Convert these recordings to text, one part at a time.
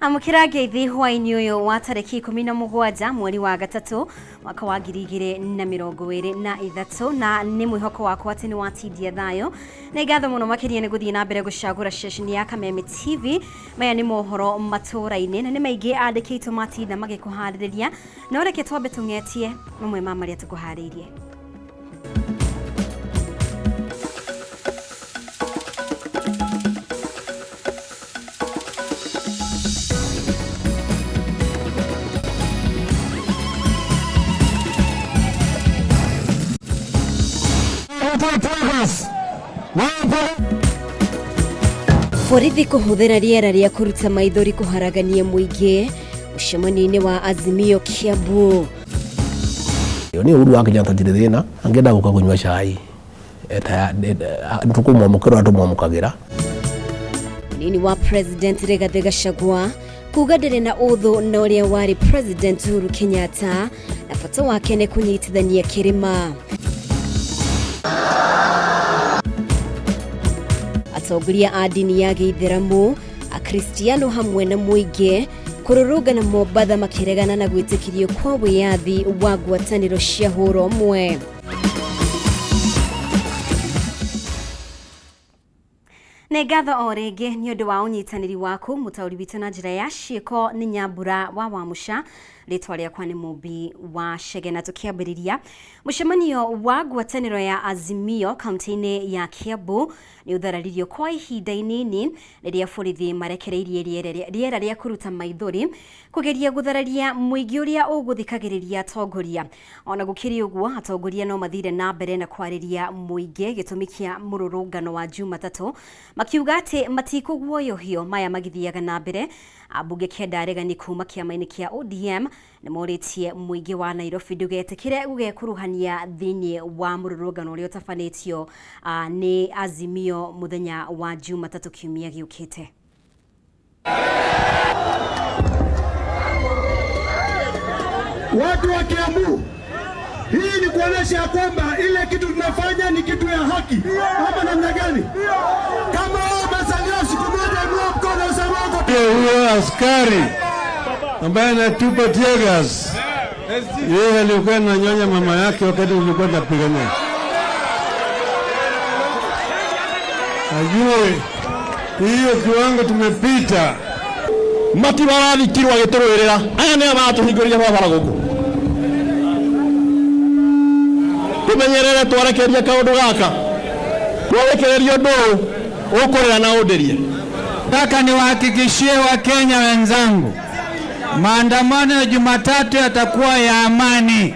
Amũkĩra ngeithi hwaĩ-inĩ ũyũ wa tarĩki 17 mweri wa gatatũ mwaka wa 2023, na nĩ mwĩhoko wakwa atĩ nĩ watindia thayũ. Nĩ ngatho mũno makĩria nĩ gũthiĩ na mbere gũcagũra ceceni ya Kameme TV. Maya nĩ mohoro matũũra-inĩ na nĩ maingĩ andĩkĩtwo matinda magĩkũharĩrĩria, no reke twambe tũng'etie mamwe ma marĩa tũkũharĩirie. Borithi kũhũthĩra rĩera rĩa kũruta maithori kũharagania mũingĩ mũcemanio-inĩ wa Azimio Kiambu. Niĩ Uhuru wa Kenyatta ndirĩ thĩna, angĩenda gũka kũnyua cai nĩtũkũmwamũkĩra ũrĩa tũmwamũkagĩra. Mũnini wa President Rigathĩ Gachagua kuga ndarĩ na ũthũ na ũrĩa warĩ President Uhuru Kenyatta na bata wake nĩ kũnyitithania kĩrĩma. Atongoria a ndini ya gĩithĩramu, Akristiano hamwe na mũingĩ kũrũrũngana Mombatha makĩregana na gwĩtĩkĩrio kwa wĩyathi wa ngwatanĩro cia hũra ũmwe. Nĩ ngatho o rĩngĩ nĩ ũndũ wa ũnyitanĩri waku. Mũtaũri witũ na njĩra ya ciĩko nĩ Nyambura wa Wamũca, rĩtwa rĩakwa nĩ Mũmbi wa Chege. Na tũkĩambĩrĩria mũcemanio wa ngwatanĩro ya Azimio kaunti-inĩ ya Kiambu nĩ ũthararirio kwa ihinda inini rĩrĩa borithi marekereirie rĩera rĩa kũruta maithori kũgeria gũthararia mũingĩ ũrĩa ũgũthikagĩrĩria atongoria. Ona gũkĩrĩ ũguo, atongoria no mathire na mbere na kwarĩria mũingĩ gĩtũmi kĩa mũrũrũngano wa Jumatatũ, makiuga atĩ matikũguoyohio maya magĩthiaga na mbere. Ambunge kenda aregani kuma kĩama-inĩ kĩa ODM nĩ morĩtie mũingĩ wa Nairobi ndũgetĩkĩre gũgekuruhania thĩinĩ wa mũrũrũngano ũrĩa ũtabanĩtio nĩ Azimio mũthenya wa Jumatatũ kiumia gĩũkĩte. Watu wa Kiambu, hii ni kuonesha ya kwamba ile kitu tunafanya ni kitu ya haki ama namna gani? Kama wewe umezaliwa siku moja, inua mkono useme uko. Huyo askari ambaye anatupa tear gas, yeye alikuwa ananyonya mama yake wakati ulikuwa tunapigana. Ajue hiyo kiwango tumepita. Matibarathikirwo agĩtũrũĩrĩra, aya nĩo maratũhingũrĩria barabara gũkũ. Tũmenyerere twarekereria kaũndũ gaka, twarekereria ũndũ ũyũ ũkũrĩra na ũndĩrie. Nataka niwahakikishie Wakenya wenzangu, maandamano ya Jumatatu yatakuwa ya amani,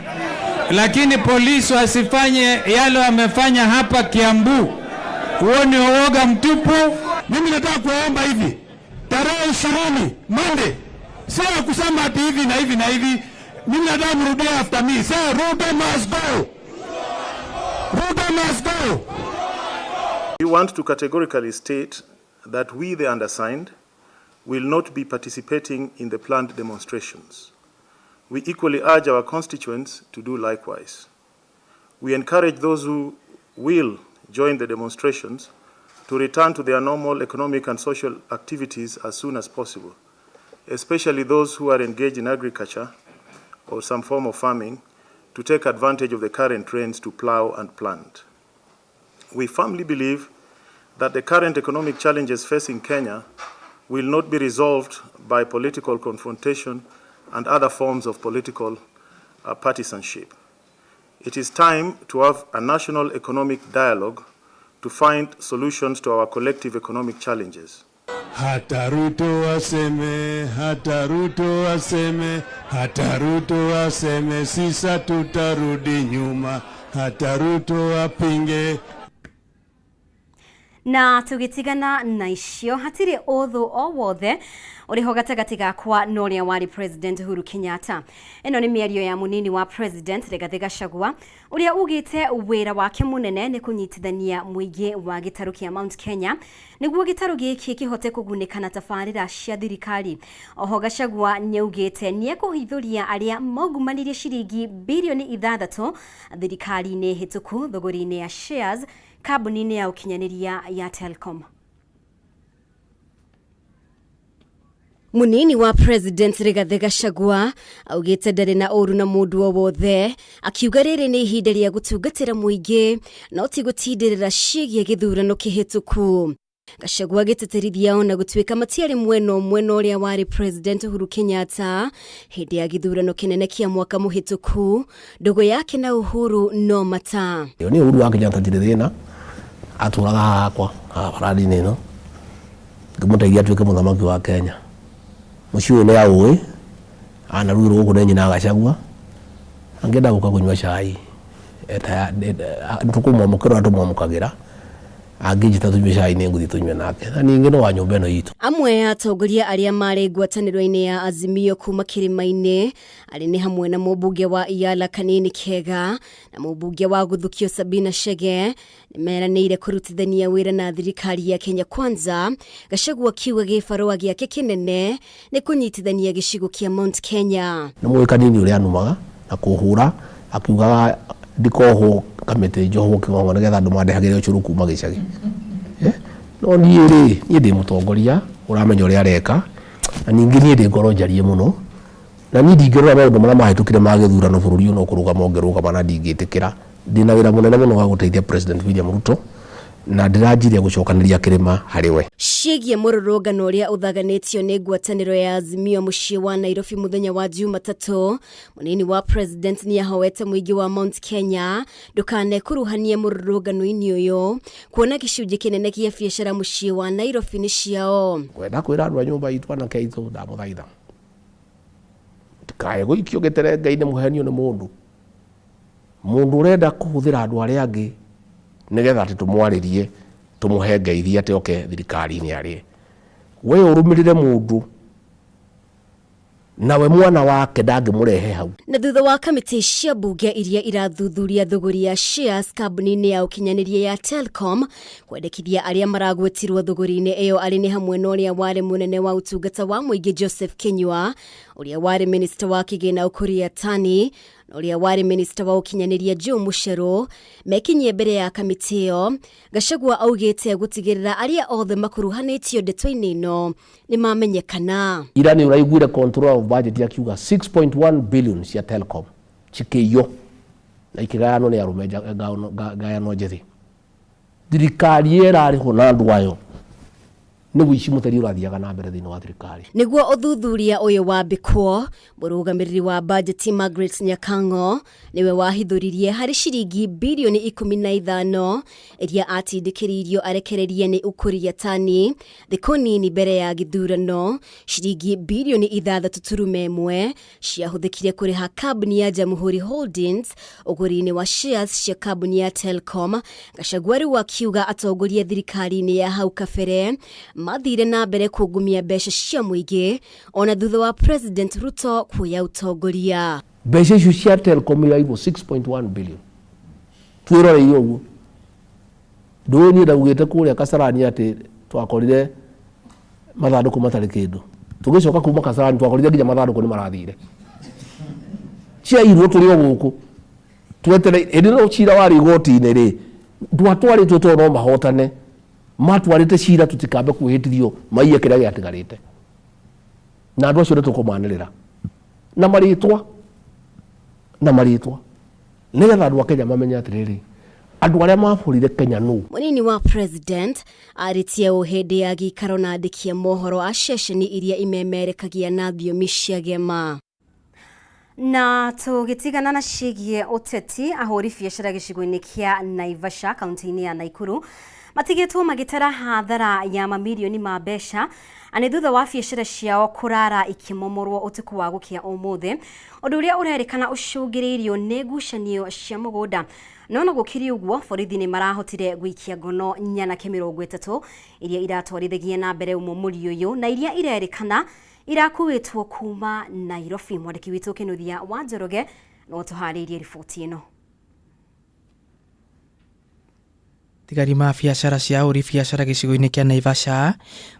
lakini polisi wasifanye yale wamefanya hapa Kiambu. Huo ni uoga mtupu. Mimi nataka kuwaomba hivi, tarehe 20 Monday, sio kusema ati hivi na hivi na hivi. Mimi nataka mrudie after me. Say Ruto must go. Ruto must go. We want to categorically state that we, the undersigned, will not be participating in the planned demonstrations. We equally urge our constituents to do likewise. We encourage those who will join the demonstrations to return to their normal economic and social activities as soon as possible, especially those who are engaged in agriculture or some form of farming, to take advantage of the current rains to plow and plant. We firmly believe that the current economic challenges facing Kenya will not be resolved by political confrontation and other forms of political partisanship. It is time to have a national economic dialogue to find solutions to our collective economic challenges. Hata Ruto aseme, hata Ruto aseme, hata Ruto aseme, sisa tutarudi nyuma, hata Ruto apinge. Na tũgĩtigana na icio, hatirĩ ũthũ o wothe ũrĩho gatagatĩ gakwa na ũrĩa warĩ President Uhuru Kenyatta. Ĩno nĩ mĩario ya mũnini wa President Rigathĩ Gachagua ũrĩa ugĩte wĩra wake mũnene nĩ kũnyitithania mũingĩ wa gĩtarũ kĩa Mount Kenya nĩguo gĩtarũ gĩkĩ kĩhote kũgunĩka na tabarĩra cia thirikari. Oho Gachagua nĩaugĩte nĩekũhithũria arĩa maungumanirie ciringi birioni 6 thirikari-inĩ hĩtũku thogori-inĩ ya shares kambuni-inĩ ya ũkinyanĩria ya Telcom. Munini wa President Rigathi Gachagua augĩte ndarĩ na ũru na mũndũ o wothe, akiuga rĩrĩ nĩ ihinda rĩa gũtungatĩra mũingĩ no ti gũtindĩrĩra ciĩgiĩ gĩthurano kĩhĩtũku. Gachagua agĩtĩtĩrithia ona gũtuĩka matiarĩ mwena ũmwe na ũrĩa warĩ President Uhuru Kenyatta hĩndĩ ya gĩthurano kĩnene kĩa mwaka mũhĩtũku, ndũgũ yake na Uhuru no mata. Niĩ Uhuru wa Kenyatta ndirĩ thĩna, atũraga haha hakwa haha barandi-inĩ ĩno, ngĩmũteithia atuĩke mũthamaki wa Kenya. Mũciĩ ũyũ nĩ aũĩ, anarugĩrwo gũkũ nĩ nyina Gachagua, angĩenda gũka kũnyua cai, nĩtũkũmwamũkĩra ũrĩa tũmwamũkagĩra, angĩnjĩta tũnyue cai nĩ ngũthiĩ tũnyue nake, na ningĩ nĩ wa nyũmba ĩno itũ. Amwe a atongoria arĩa marĩ ngwatanĩro-inĩ ya Azimio kuma kĩrĩma-inĩ arĩ nĩ hamwe na mũmbunge wa Iyala Kanini Kega na mũmbunge wa Guthukio Sabina Chege nĩmeranĩire kũrutithania wĩra na thirikari ya Kenya Kwanza. Gachagua akiuga gĩbarũa gĩake kĩnene nĩ kũnyitithania gĩcigo kĩa Mount Kenya. Nĩ mũĩ Kanini ũrĩa anumaga na kũhũra akiugaga ndikohwo kamĩtĩ njohwo kĩng'ong'o nĩgetha andũ mandehagĩre ũcũrũ kuma gĩcagi. No niĩ rĩ, niĩ ndĩ mũtongoria ũramenya ũrĩa areka, na ningĩ niĩ ndĩ ngoro njarie mũno, na niĩ ndingĩrora maũndũ marĩa mahĩtũkire ma gĩthurano bũrũri ũyũ no kũrũgama ũngĩrũgama na ndingĩtĩkĩra. Ndĩna wĩra mũnene mũno wa gũteithia President William Ruto na ndĩranjirie gũcokanĩria kĩrĩma harĩ we. Ciĩgiĩ mũrũrũngano ũrĩa ũthaganĩtio nĩ ngwatanĩro ya Azimio mũciĩ wa Nairobi mũthenya wa Jumatatũ, mũnini wa President nĩahoete mũingĩ wa Mount Kenya ndũkanekuruhanie mũrũrũngano-inĩ ũyũ kuona gĩcunjĩ kĩnene gĩa biacara mũciĩ wa Nairobi nĩ ciao. Ngwenda kwĩra andũ a nyũmba itũ anake aitũ ndamũthaitha ndikae gũikio gĩterenga-inĩ mũhenio nĩ mũndũ. Mũndũ ũrenda kũhũthĩra andũ arĩa angĩ nĩgetha atĩ tũmwarĩrie tũmũhe ngeithi atĩ oke thirikari-inĩ arĩe. We ũrũmĩrĩre mũndũ nawe mwana wake ndangĩmũrehe hau. Na thutha wa kamĩtĩ cia mbunge iria irathuthuria thũgũri ya shares kambuni-inĩ ya ũkinyanĩria ya Telcom kwendekithia arĩa maragwetirwo thũgũri-inĩ ĩyo arĩ nĩ hamwe na ũrĩa warĩ mũnene wa ũtungata wa mũingĩ Joseph Kinyua, ũrĩa warĩ minista wa kĩgĩna Ukur Yatani na ũrĩa warĩ minista wa ũkinyanĩria Joe Mucheru mekinyie mbere ya kamĩtĩ ĩyo. Gachagua augĩte gũtigĩrĩra arĩa othe makuruhanĩtio ndeto-inĩ ĩno nĩ mamenyekana. Ira nĩ ũraiguire controller of budget akiuga 6.1 billion cia Telcom cikĩiywo na ikĩgayanwo nĩ arũme ngayano njĩthĩ. Thirikari ĩrarĩhwo na andũ ayo nĩ ũici mũtheri ũrathiaga na mbere thĩinĩ wa thirikari. Nĩguo ũthuthuria ũyũ wambĩkwo, mũrũgamĩrĩri wa bajeti Margaret Nyakang'o nĩwe wahithũririe harĩ ciringi bilioni 15 iria atindĩkĩrĩirio arekererie nĩ Ukur Yatani thikũ nini mbere ya gĩthurano. Ciringi bilioni 6.1 ciahũthĩkire kũrĩha kambuni ya Jamhuri Holdings ũgũri-inĩ wa shares cia kambuni ya Telcom. Gachagua rĩu akiuga atongoria thirikari-inĩ ya hau kabere mathire na mbere kungumia mbeca cia mũingĩ ona thutha wa President Ruto kuoya ũtongoria. Mbeca icio cia Telcom irairwo 6.1 billion twĩroreire ũguo. Ndũĩ niĩ ndaugĩte kũrĩa Kasarani atĩ twakorire mathandũkũ matarĩ kĩndũ, tũgĩcoka kuma Kasarani twakorire nginya mathandũkũ nĩ marathire ciairwo tũrĩ o gũkũ twetere. Hĩndĩ ĩno cira warĩ igoti-inĩ rĩ, ndwatwarĩtwo tondũ no mahotane, matwarĩte cira tũtikambe kwĩhĩtithio maiye kĩrĩa gĩatigarĩte, na andũ acio nĩ tũkũmanĩrĩra na marĩtwa na marĩtwa nĩgetha andũ a Kenya mamenye atĩrĩrĩ, andũ arĩa mabũrire Kenya nũ. Mũnini wa President arĩtie ũũ hĩndĩ ya gĩikaro na andĩki a mohoro a ceceni iria imemerekagia na thiomi cia gema. Na tũgĩtigana na ciĩgiĩ ũteti, ahũri biacara gĩcigo-inĩ kĩa Naivasha kaunti-inĩ ya Nakuru matigĩtwo magĩtara hathara ya mamirioni ma mbeca nĩ thutha wa biacara ciao kũrara ikĩmomorwo ũtukũ wa gũkĩa ũmũthĩ, ũndũ ũrĩa ũrerĩkana ũcũngĩrĩirio nĩ ngucanio cia mũgũnda. No na gũkĩrĩ ũguo, borithi nĩ marahotire gũikia ngono nyanake 30 iria iratwarithagia na mbere ũmomori ũyũ na iria irerĩkana irakuĩtwo kuma Nairobi. Mwandĩki witũ Kĩnuthia wa Njoroge no tũharĩirie riboti ĩno. Tigari ma biacara cia ahũri biacara gĩcigo-inĩ kĩa Naivasha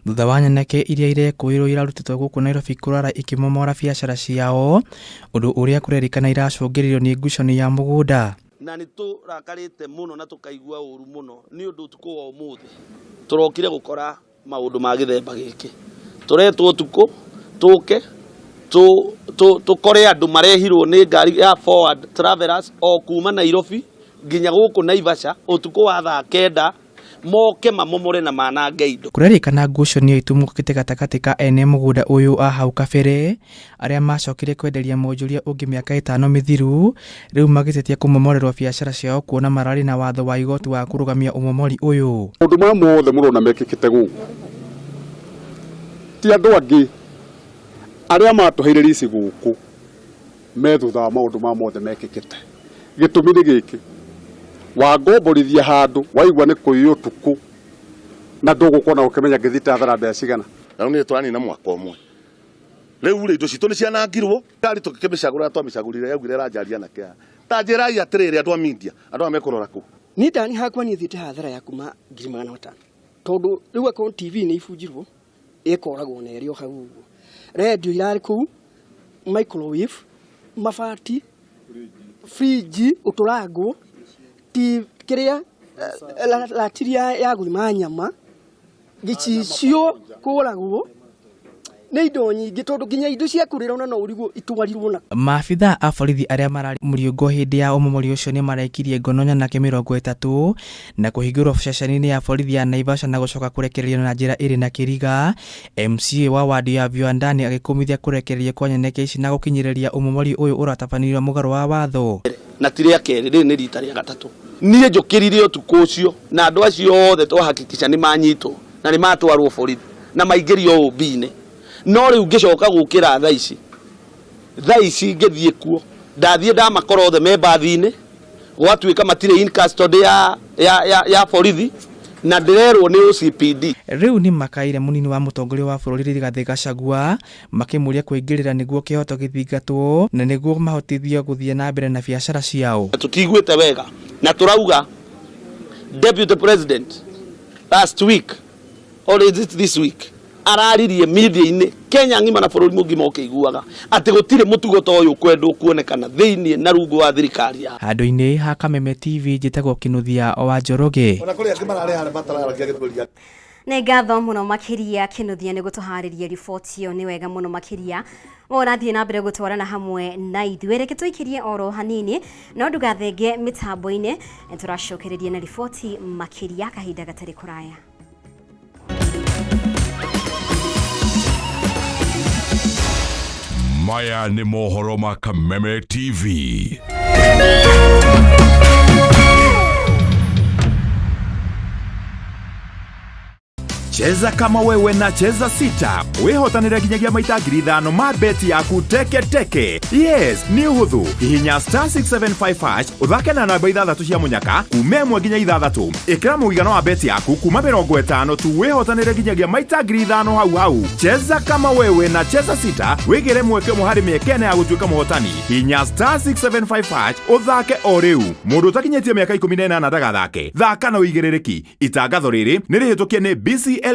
thutha wa nyanake iria irekũĩrwo irarutĩtwo gũkũ Nairobi kũrara ikĩmomora biacara ciao, ũndũ ũrĩa kũrerĩkana iracũngĩrĩrio nĩ ngucanio ya mũgũnda. Na nĩ tũrakarĩte mũno na tũkaigua ũru mũno nĩ ũndũ ũtukũ wa ũmũthĩ tũrokire gũkora maũndũ ma gĩthemba gĩkĩ. Tũretwo ũtukũ Tũke tũkore andũ marehirwo nĩ ngari ya Forward Travelers o kuma Nairobi nginya gũkũ Naivasha ũtukũ wa thaa 9 moke mamomore na manange indo. Kũrerĩkana ngucanio itumũkĩte gatagatĩ ka ene mũgũnda ũyũ a hau kabere arĩa macokire kwenderia mwonjoria ũngĩ mĩaka 5 mĩthiru, rĩu magĩtetia kũmomorerwo biacara ciao kuona mararĩ na watho wa igoti wa kũrũgamia ũmomori ũyũ. Maũndũ maya mothe mũrona mekĩkĩte gũkũ ti andũ angĩ arĩa matũheire rici gũkũ me thutha wa maũndũ maya mothe mekĩkĩte. Gĩtũmi nĩ gĩkĩ, wangomborithia handũ waigua nĩ kũiywo ũtukũ na ndũgũkorwo ũkĩmenya ngĩthiĩte hathara mbeca cigana. Na rĩu nĩ tũranina mwaka ũmwe. Rĩu rĩ, indo citũ nĩ cianangirwo, ngari tũkĩmĩcagũra twamĩcagũrire yaugire ĩranjaria na kĩaha. Ta njĩrai atĩrĩrĩ andũ a media, andũ aya mekũrora kũ? Niĩ ndani hakwa niĩ thiĩte hathara ya kuma 500,000 tondũ rĩu akorwo TV nĩ ibunjirwo ĩkoragwo na ĩrĩ o hau ũguo, radio irarĩ kũu, microwave, mabati, fridge ũtũrangwo, kĩrĩa ratiri ya gũthima nyama, gĩcicio kũragwo, nĩ indo nyingĩ tondũ nginya indo cia kũrĩra ona no ũrigwo itwarirwo na. Maabithaa a borithi arĩa mararĩ mũriũngo hĩndĩ ya ũmomori ũcio nĩ marekirie ngono nyanake 30 na kũhingũrwo ceceni-inĩ ya borithi ya Naivasha na gũcoka kũrekererio na njĩra ĩrĩ na kĩriga. MCA wa wadi ya Viwandani agĩkũmithia kũrekererio kwa nyanake ici na gũkinyĩrĩria ũmomori ũyũ ũratabanirio mũgarũ wa watho. Na ti rĩa kerĩ, rĩrĩ nĩ rita rĩa gatatũ. Niĩ njũkĩrire ũtukũ ũcio na andũ acio othe twahakikisha nĩ manyitwo na nĩ matwarwo borithi na maingĩrio OB-inĩ. No rĩu ngĩcoka gũkĩra thaa ici ngĩthiĩ kuo, ndathiĩ ndamakora othe me mbathi-inĩ, gwatuĩka matirĩ in custody ya borithi na ndĩrerwo nĩ OCPD. Rĩu nĩ makaire mũnini wa mũtongoria wa bũrũri Rigathĩ Gachagua makĩmũria kũingĩrĩra nĩguo kĩhoto gĩthingatwo na nĩguo mahotithio gũthiĩ na mbere na biacara ciao. Tũtiguĩte wega na tũrauga Deputy President last week or is it this week araririe media-inĩ Kenya ng'ima na bũrũri mũgima ũkĩiguaga atĩ gũtirĩ mũtugo ta ũyũ ũkwendwo kuonekana thĩinĩ na rungu wa thirikari ya. Handũ-inĩ ha Kameme TV njĩtagwo Kĩnuthia wa Njoroge. Ona kũrĩ angĩ mararĩ harĩa matararagia gĩthweri. Nĩ ngatho mũno makĩria Kĩnuthia nĩ gũtũharĩria riboti ĩyo, nĩ wega mũno makĩria. Ũrathiĩ na mbere gũtwarana hamwe na ithuĩ, reke tũikĩrie oro hanini no ndũgathenge mĩtambo-inĩ, tũracokereria na riboti makĩria kahinda gatarĩ kũraya. Maya nĩ mohoro ma Kameme TV. Cheza kama wewe na Cheza 6 wihotanire nginyagia maita 5,000 ma beti yaku teke teke. Yes, nĩ ũhũthũ. Hihinya star 675 hash ũthake na namba 6 cia mũnyaka kuma 1 nginya 6. Ĩkĩra mũigana wa beti yaku kuma 50 tu wihotanire nginyagia maita 5,000 hau hau. Cheza kama wewe na Cheza 6 wĩgĩre mweke ũmwe harĩ mĩeke ĩna ya gũtuĩka mũhotani. Hihinya star 675 hash ũthake o rĩu. Mũndũ ũtakinyĩtie mĩaka 18 ndagathake. Thaka na ũigĩrĩrĩki. Itangatho rĩrĩ nĩ rĩhĩtũkie nĩ BCLB.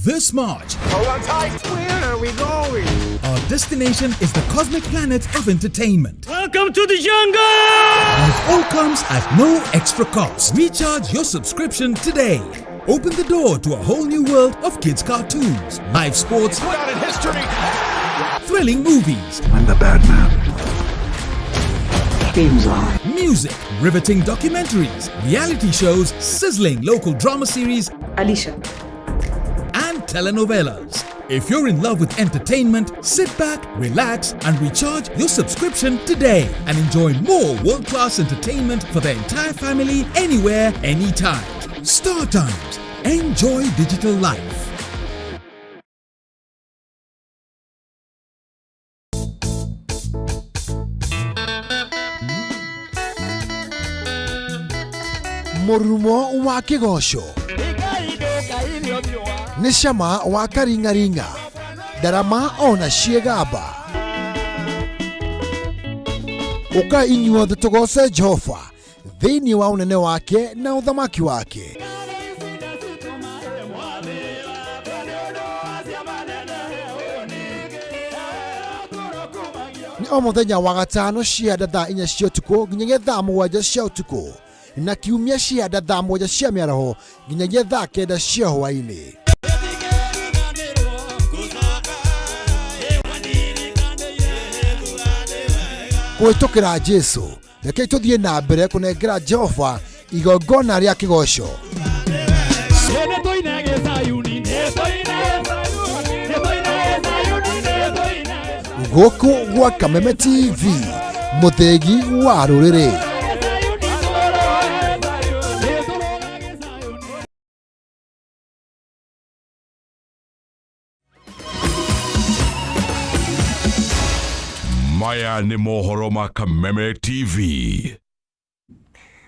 This March, hold on tight. Where are we going? Our destination is the cosmic planet of entertainment. Welcome to the jungle! And it all comes at no extra cost. Recharge your subscription today. Open the door to a whole new world of kids' cartoons, live sports, out in history, thrilling movies. I'm the bad man. Game's on. Music, riveting documentaries, reality shows, sizzling local drama series, Alicia, and telenovelas. If you're in love with entertainment, sit back, relax, and recharge your subscription today and enjoy more world-class entertainment for the entire family, anywhere, anytime. Star Times. Enjoy digital life. Mũrurumo wa kĩgoco nĩ cama wa karingaringa, ndarama ona ciĩgamba. Ũka inyuothe tũgoce Jehova thĩinĩ wa ũnene wake na ũthamaki wake. Nĩ o mũthenya wa gatano cia thaa 4 cia ũtukũ nginyagia thaa 7 cia ũtukũ. Na kiumia cianda thaa 7 cia mĩaraho nginyagia thaa 9 cia hwaĩ-inĩ. Kũhĩtũkĩra Jesu, rekei tũthiĩ na mbere kũnengera Jehova igongona rĩa kĩgoco. Gũkũ gwa Kameme TV, mũthĩgi wa rũrĩrĩ. Maya nĩ mohoro ma Kameme TV.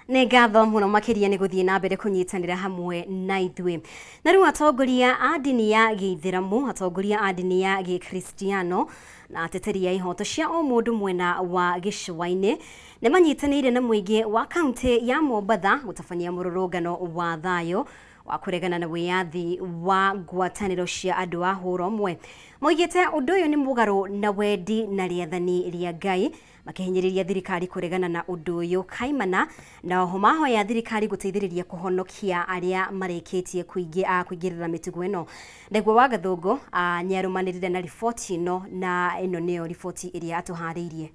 Nĩ ngatho mũno makĩria nĩ gũthiĩ na mbere kũnyitanĩra hamwe na ithuĩ. Na rĩu atongoria a ndini ya gĩithĩramu, atongoria a ndini ya gĩkristiano na ateteri a ihoto cia ũmũndũ mwena wa gĩcũa-inĩ nĩ manyitanĩire na mũingĩ wa kaunti ya Mombatha gũtabania mũrũrũngano wa thayũ wa kũregana na wĩyathi wa ngwatanĩro cia andũ a hũra ũmwe. Moigĩte ũndũ ũyũ nĩ mũgarũ na wendi na rĩathani rĩa Ngai, makĩhinyĩrĩria thirikari kũregana na ũndũ ũyũ kaimana, na oho mahoya thirikari gũteithĩrĩria kũhonokia arĩa marĩkĩtie kũingĩrĩra mĩtugo ĩno. Ndegwa wa Gathũngũ nĩarũmanĩrĩire na riboti ĩno, na ĩno nĩyo riboti ĩrĩa atũharĩirie.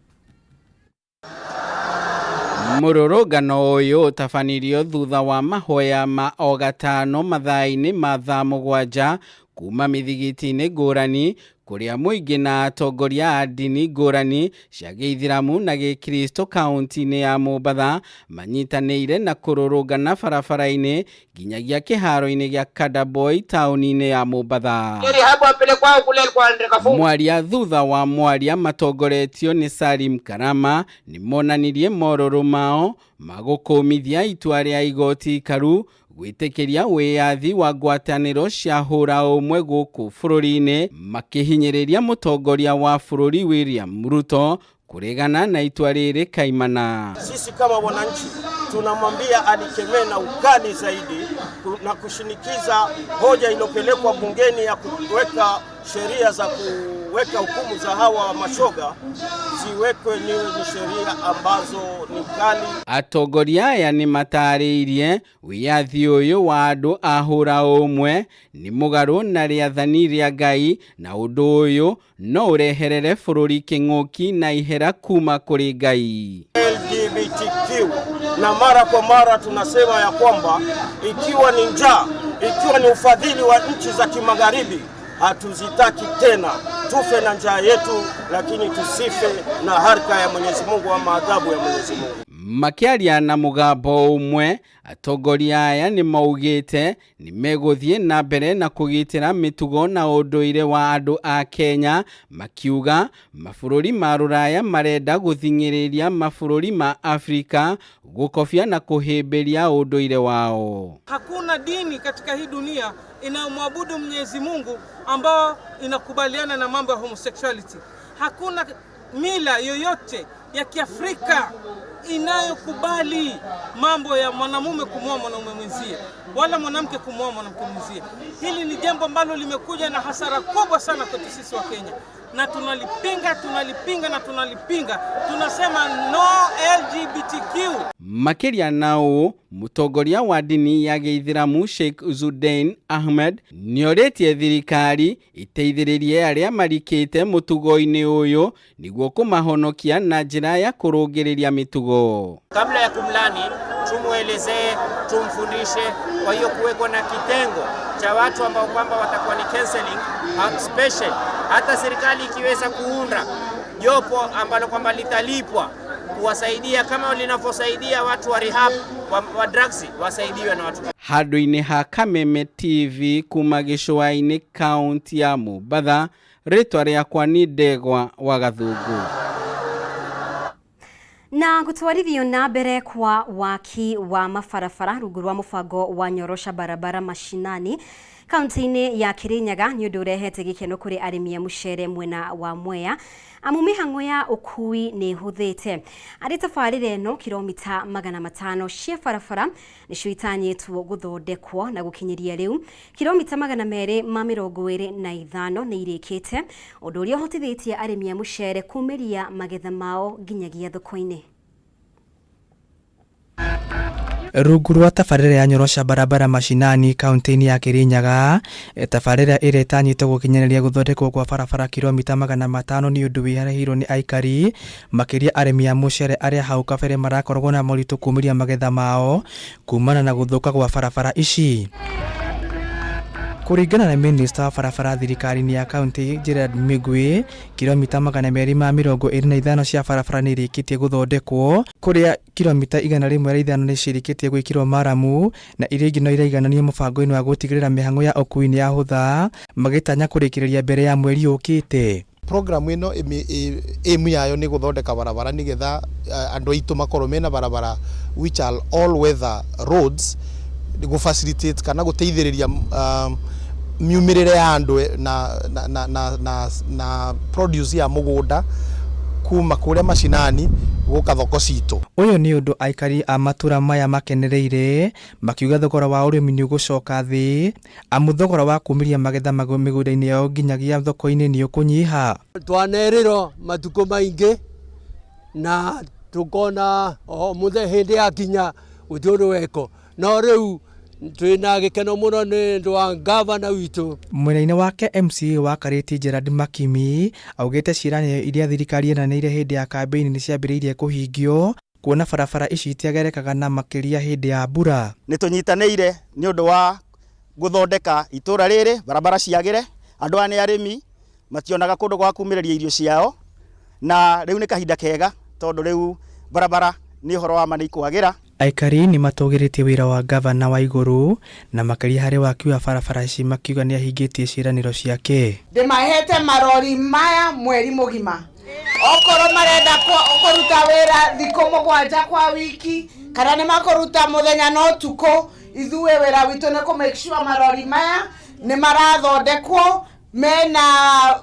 Mũrũrũngano ũyũ ũtabanirio thutha wa mahoya ma o gatano mathaa-inĩ ma thaa 7 kuma mĩthigiti-inĩ ngũrani kũrĩa mũingĩ na atongoria a ndini ngũrani cia gĩithĩramu na gĩkristo kaunti-inĩ ya Mombatha manyitanĩire na kũrũrũngana barabara-inĩ nginyagia kĩharo-inĩ gĩa Kadaboy taũni-inĩ ya Mombatha. Mwaria thutha wa mwaria matongoretio nĩ Salim Karama nĩ monanirie morũrũ mao ma gũkũmithia itua rĩa igoti ikaru gwĩtĩkĩria wĩyathi wa ngwatanĩro cia hũra ũmwe gũkũ bũrũri-inĩ, makĩhinyĩrĩria mũtongoria wa bũrũri William Ruto kũregana na itua rĩrĩ kaimana. Sisi kama wananchi tunamwambia alikemee na ukali zaidi na kushinikiza hoja iliyopelekwa bungeni ya kuweka sheria za kuweka hukumu za hawa mashoga ziwekwe ni sheria ambazo ni kali. Atongoria aya nĩ matarĩirie wĩyathi ũyũ wa andũ a hũra ũmwe nĩ mũgarũ na rĩathani rĩa Ngai, na ũndũ ũyũ no ũreherere bũrũri kĩng'ũki na ihera kuma kũrĩ Ngai. LGBTQ, na mara kwa mara tunasema ya kwamba ikiwa ni njaa, ikiwa ni ufadhili wa nchi za kimagharibi, hatuzitaki tena. Tufe na njaa yetu, lakini tusife na harka ya Mwenyezi Mungu ama adhabu ya Mwenyezi Mungu. Makĩaria na mũgambo ũmwe, atongoria aya nĩ maugĩte nĩ megũthiĩ na mbere na kũgitĩra mĩtugo na ũndũire wa andũ a Kenya, makiuga mabũrũri ma Rũraya marenda gũthing'ĩrĩria mabũrũri ma Afrika gũkobia na kũhĩmbĩria ũndũire wao. Hakuna dini katika hii dunia inayomwabudu Mwenyezi Mungu ambao inakubaliana na mambo ya homosexuality. Hakuna mila yoyote ya Kiafrika inayokubali mambo ya mwanamume kumwoa mwanamume mwenzie wala mwanamke kumwoa mwanamke mwenzie. Hili ni jambo ambalo limekuja na hasara kubwa sana kwetu sisi wa Kenya, na tunalipinga, tunalipinga na tunalipinga. Tunasema no LGBTQ. Makĩria na ũũ, mũtongoria wa ndini ya gĩithĩramu Sheikh Zudain Ahmed nĩorĩtie thirikari iteithĩrĩrie arĩa marikĩte mũtugo-inĩ ũyũ nĩguo kũmahonokia na njĩra ya kũrũngĩrĩria mĩtugo. Kabla ya kumlani tumuelezee, tumfundishe. Kwa hiyo kuwekwa na kitengo cha watu ambao kwamba watakuwa ni counseling special. Hata serikali ikiweza kuunda jopo ambalo kwamba litalipwa kuwasaidia kama linavyosaidia watu wa rehab, wa drugs, wasaidiwe na watu. Handũ-inĩ ha Kameme TV kuma gĩcũa-inĩ kaunti ya Mombatha, rĩtwa rĩakwa nĩ Ndegwa wa Gathũngũ. Na gũtwarithio na mbere kwa waki wa mabarabara rungu rwa mũbango wa Nyorosha Barabara Mashinani kaunti-inĩ ya Kirinyaga nĩ ũndũ ũrehete gĩkeno kũrĩ arĩmi a mũcere mwena wa Mwea, amu mĩhang'o ya ũkui nĩ ĩhũthĩte. Arĩ tabarĩra ĩno kilomita 500 cia barabara nĩcio itanyĩtwo gũthondekwo na gũkinyĩria rĩu kilomita 225 nĩ irĩkĩte, ũndũ ũrĩa ũhotithĩtie arĩmi a mũcere kumĩria magetha mao nginyagia thoko-inĩ. Rungu rwa tabarĩra ya Nyorosha Barabara Mashinani kaunti-inĩ ya Kirinyaga, tabarĩra ĩrĩa ĩtanyĩtwo gũkinyanĩria gũthondekwo kwa barabara kiromita 500 nĩ ũndũ wĩharĩirio nĩ aikari makĩria arĩmi a mũcere arĩa hau kabere marakoragwo na moritũ kumĩria magetha mao kumana na gũthũka gwa barabara ici. Kũringana na minista wa barabara thirikari-inĩ ya kaunti Gerard Migwi, kiromita 225 cia barabara nĩ irĩkĩtie gũthondekwo kũrĩa kiromita 105 nĩ cirĩkĩtie gwĩkĩrwo maramu na iria ingĩ no iraigananio mũbango-inĩ wa gũtigĩrĩra mĩhang'o ya ũkuui nĩ yahũtha magĩtanya kũrĩkĩrĩria mbere ya mweri ũkĩte. Programu ĩno aim yayo nĩ gũthondeka barabara nĩgetha andũ aitũ makorwo mena barabara which are all weather roads gũ facilitate kana gũteithĩrĩria miumĩrĩre ya andũ na produce ya mũgũnda kuma kũrĩa macinani gũka thoko citũ. Ũyũ nĩ ũndũ aikari a matũra maya makenereire makiuga thogora wa ũrĩmi nĩ ũgũcoka thĩ amu thogora wa kumĩria magetha mĩgũnda-inĩ yao nginyagia thoko-inĩ nĩ ũkũnyiha. Twanerĩrwo matukũ maingĩ na tũkona o mũthenya hĩndĩ yakinya gũtirĩ ũndũ wekwo, no rĩu twĩna gĩkeno mũno nĩ ũndũ wa gavana witũ. Mwena-inĩ wake MCA wa Karĩti Gerard Makimi augĩte ciĩranĩro iria thirikari yeranĩire hĩndĩ ya kambĩini nĩ ciambĩrĩirie kũhingio kuona barabara ici itiagerekaga na makĩria hĩndĩ ya mbura. Nĩ tũnyitanĩire nĩ ũndũ wa gũthondeka itũra rĩrĩ barabara ciagĩre, andũ aya nĩ arĩmi mationaga kũndũ gwa kumĩrĩria irio ciao, na rĩu nĩ kahinda kega tondũ rĩu barabara nĩ ũhoro wa ma nĩ ikwagĩra. Aikari nĩ matũgĩrĩtie wĩra wa gavana wa igũrũ na makĩria harĩ waki wa barabara ici makiuga nĩ ahingĩtie ciĩranĩro ciake. Ndĩmahete marori maya mweri mũgima, okorwo marenda kũruta wĩra thikũ 7 kwa wiki kana nĩ makũruta mũthenya na ũtukũ, ithuĩ wĩra witũ nĩ kũ make sure marori maya nĩ marathondekwo mena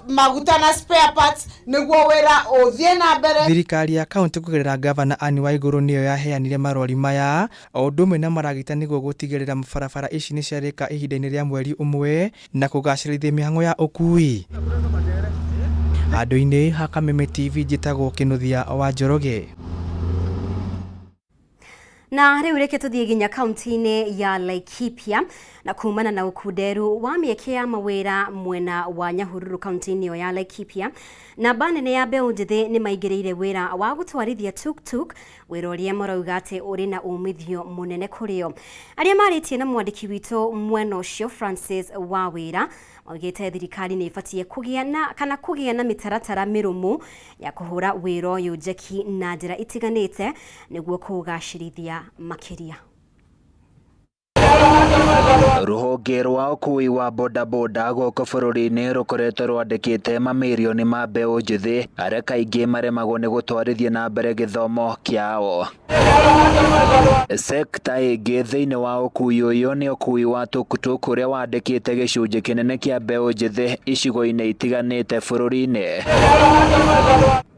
maguta na spare parts nĩguo wĩra ũthiĩ na mbere. Thirikari ya kaunti kũgerera gavana Anne Waigũrũ nĩyo yaheanire marori maya o ũndũ ũmwe na maragita nĩguo gũtigĩrĩra barabara ici nĩ ciarĩka ihinda-inĩ rĩa mweri ũmwe na kũgacĩrithia mĩhang'o ya ũkuui. Handũ-inĩ ha Kameme TV njĩtagwo Kĩnuthia wa Njoroge. Na rĩu reke tũthiĩ nginya kaunti-inĩ ya Laikipia na kumana na ũkunderu wa mĩeke ya mawĩra mwena wa Nyahururu kaunti-inĩ ĩyo ya Laikipia, namba nene ya mbeũ njĩthĩ nĩ maingĩrĩire wĩra wa gũtwarithia tuk-tuk, wĩra ũrĩa marauga atĩ ũrĩ na umithio mũnene kũrĩ o. Arĩa marĩtie na mwandĩki witũ mwena ũcio Francis Wawĩra maugĩte thirikari nĩ ĩbatiĩ kũgĩa na kana kũgĩa na mĩtaratara mĩrũmu ya kũhũra wĩra ũyũ njeki na njĩra itiganĩte nĩguo kũũgacĩrithia makĩria. Rũhonge rwa ũkui wa bodaboda gũkũ bũrũri-inĩ rũkoretwo rwandĩkĩte mamirioni ma mbeũ njĩthĩ arĩa kaingĩ maremagwo nĩ gũtwarithia na mbere gĩthomo kĩao. Sekta ĩngĩ thĩinĩ wa ũkui ũyũ nĩ ũkui wa tuktuk ũrĩa wandĩkĩte gĩcunjĩ kĩnene kĩa mbeũ njĩthĩ icigo-inĩ itiganĩte bũrũri-inĩ.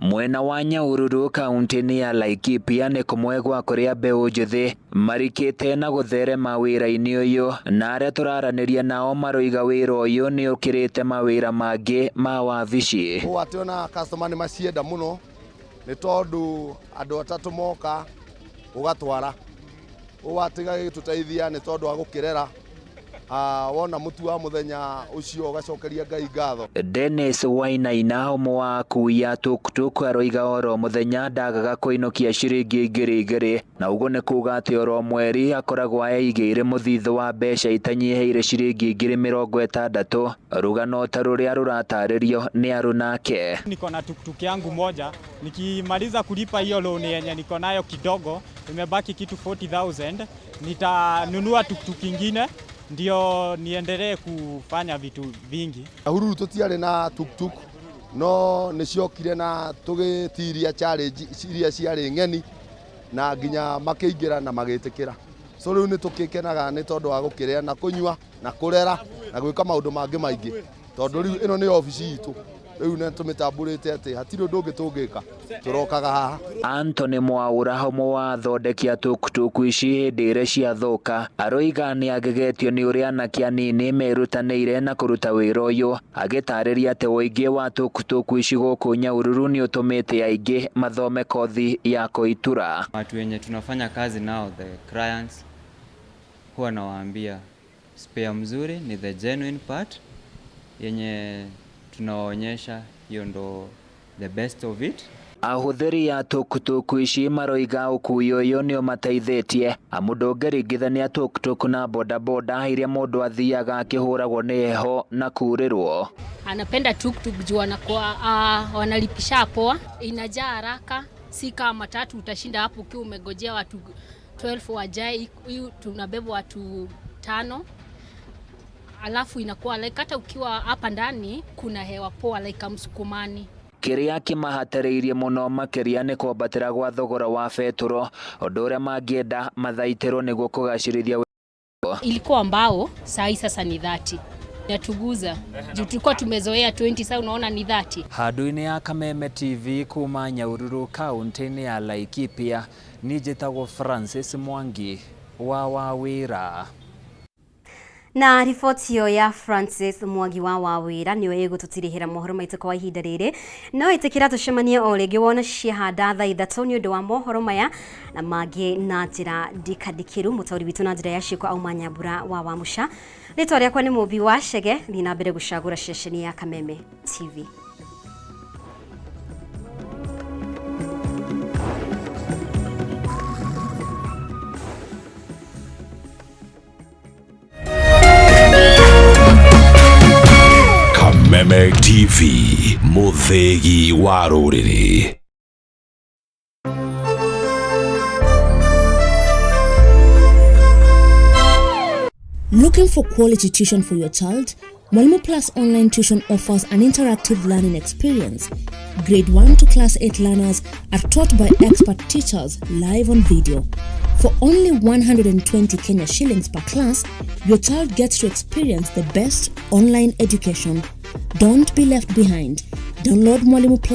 Mwena wa Nyahururu kaunti-inĩ ya Laikipia nĩ kũmwe gwa kũrĩa mbeũ njĩthĩ marikĩte na gũtherema wĩra-inĩ ũyũ, na arĩa tũraranĩria nao maroiga wĩra ũyũ nĩ ũkĩrĩte mawĩra mangĩ ma wabici. Ũũ atĩ ona customer nĩ macienda mũno nĩ tondũ andũ atatũ moka ũgatwara, ũũ atĩ gagĩtũteithia nĩ tondũ wa gũkĩrera. Wona mũtu wa mũthenya ũcio ũgacokeria Ngai ngatho. Dennis Wainaina ũmwe wa akui a tuktuk aroiga oro mũthenya ndagaga kũinũkia ciringi 2,000 na ũguo nĩ kuga atĩ oro mweri akoragwo eigĩire mũthithũ wa mbeca itanyihĩire ciringi 60,000, rũgano ta rũrĩa rũratarĩrio nĩ arũnake. Niko na tuktuk yangu moja, nikimaliza kulipa hiyo loan yenye niko nayo kidogo, imebaki kitu 40,000, nitanunua tuktuk ingine ndio niendelee kufanya vitu vingi. Nyahururu tũtiarĩ na tuktuk no nĩ ciokire na tũgĩtiria challenge iria ciarĩ ng'eni na nginya makĩingĩra na magĩtĩkĩra. So rĩu nĩ tũgĩkenaga nĩ tondũ wa gũkĩrĩa na kũnyua na kũrera na gwĩka maũndũ mangĩ maingĩ, tondũ rĩu ĩno nĩ obici itũ. Rĩu nĩ tũmĩtambũrĩte atĩ hatirĩ ũndũ ũngĩ tũngĩka, tũrokaga haha. Anthony Mwaura ũmwe wa athondeki a tuktuk ici hĩndĩ ĩrĩa ciathũka aroiga nĩ agegetio nĩ ũrĩa anake anini merutanĩire na kũruta wĩra ũyũ, agĩtarĩria atĩ ũingĩ wa tuktuk ici gũkũ Nyahururu nĩ ũtũmĩte aingĩ mathome kothi ya kũitura. Watu wenye tunafanya kazi nao, the clients, huwa nawaambia spare mzuri ni the genuine part yenye tunawaonyesha, hiyo ndo the best of it. Ahũthĩri a tuktuk ici maroiga ũkui ũyũ nĩ ũmateithĩtie amu ndũngĩringithania tuktuk na bodaboda iria mũndũ athiaga akĩhũragwo nĩ heho na kurĩrwo. Anapenda tuktuk juu wanakuwa wanalipisha poa, inajaa haraka, si kama matatu utashinda hapo ukiwa umegojea watu 12 wajae. Hii tunabeba watu 5, alafu inakuwa like hata ukiwa hapa ndani kuna hewa poa, like msukumani. Kĩrĩa kĩmahatĩrĩirie mũno makĩria nĩ kwambatĩra gwa thogora wa betũrũ, ũndũ ũrĩa mangĩenda mathaitĩrwo nĩguo kũgacĩrithia. Ilikuwa mbao, saa hii sasa ni 30. Inatuguza juu tulikuwa tumezoea 20, sasa unaona ni 30. Handũ-inĩ ya Kameme TV kuma Nyahururu kaunti-inĩ ya Laikipia, niĩ njĩtagwo Francis Mwangi wa Wawĩra. Na riboti ĩyo ya Francis Mwangi wa Wawĩra nĩyo ĩgũtũtirihĩra mohoro maitũ kwa ihinda rĩrĩ. No ĩtĩkĩra tũcemanie o rĩngĩ wona ciahanda thaa 3 nĩ ũndũ wa mohoro maya na mangĩ na njĩra ndikandikĩru. Mũtaũri witũ na njĩra ya ciĩko auma Nyambura wa Wamuca. Rĩtwa rĩakwa nĩ Mũmbi wa Chege, thiĩ na mbere gũcagũra ceceni ya Kameme TV. Kameme TV, mũthĩgi wa rũrĩrĩ. Looking for quality tuition for your child? Mwalimu Plus Online Tuition offers an interactive learning experience. Grade 1 to Class 8 learners are taught by expert teachers live on video. For only 120 Kenya shillings per class, your child gets to experience the best online education. Don't be left behind. Download Mwalimu Plus